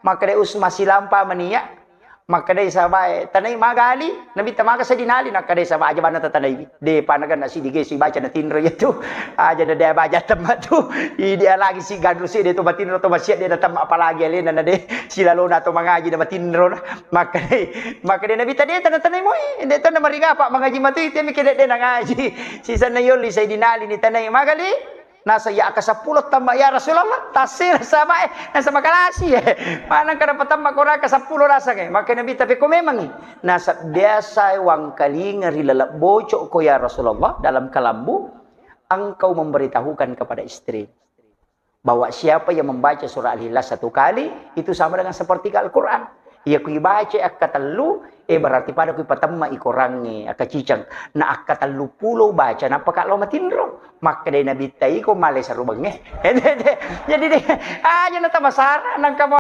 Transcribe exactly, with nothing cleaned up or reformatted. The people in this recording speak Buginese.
Makkeda Usma, silampa mania. Makkedai sahabae, tanai magali, Nabitta maga Sayyidina Ali, nakkedai sahabae, aja banna tatanai. De pa naganna siddi ge sibaca natinro iyatu. Aja na de baca temma tu. Idi lagi si gadru si de to matinro to masia de na temma apalagi alena na de silalona to mangaji na matinro na. Makkedai, makkedai Nabitta de tana tanai moi, de tana mariga apa mangaji matu itu mi kede de na ngaji. Sisanna yolli Sayyidina Ali ni tanai magali. Nasa ya aka seppulo tamba ya Rasulullah, tasir sama eh, nasa makalasi eh. Manang kada patamma ko raka seppulo rasa eh. Maka Nabi tapi ko memang eh. Nasa biasa wangkalinga ri lalap bocok ko ya Rasulullah dalam kalambu, engkau memberitahukan kepada istri bahwa siapa yang membaca surah Al-Ikhlas satu kali itu sama dengan sepertiga Al-Quran. Iya ku ibaca akka tellu, eh berarti pada ku ipatemma i korangnge akka ciceng. Na akka tellu pulo baca nappa ka lo matinro. Makkeda Nabitta iko male sarubengnge. Jadi de, aja na tamasara nangka